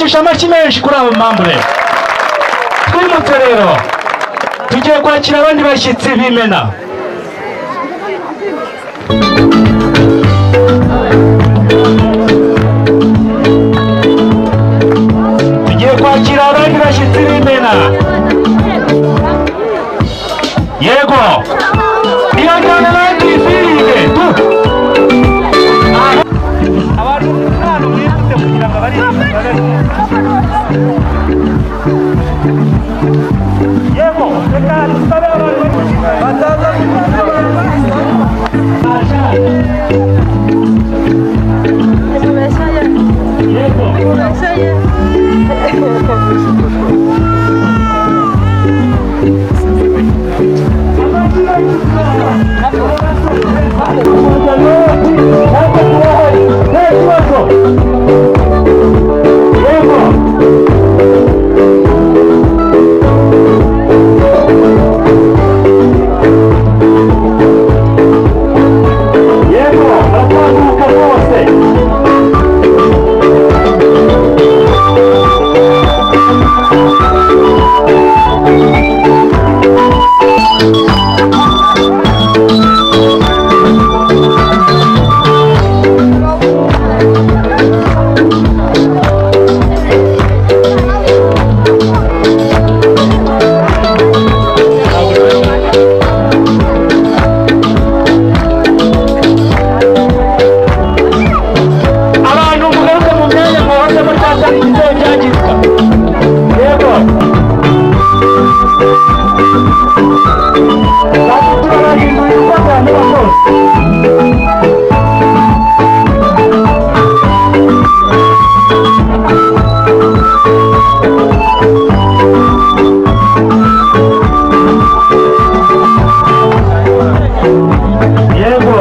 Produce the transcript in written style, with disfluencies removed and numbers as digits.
Dushakisha amashyi menshi kuri abo mambure. Twimutse rero, tugiye kwakira abandi bashyitsi b'imena. Tugiye kwakira abandi bashyitsi b'imena. Yego, iyo njyana nanjye ifirinde tu. Abantu hano mwihute kugira ngo abari. Yego, reka dusabe abantu bataza. Yego. Nta kibazo. Yego. Yego, baratambuka rwose. Abantu mugaruke mu myanya mwahoze mutatari igitebo byangirika. Yego, kandi turabahinduye uko byamera kose. Yego.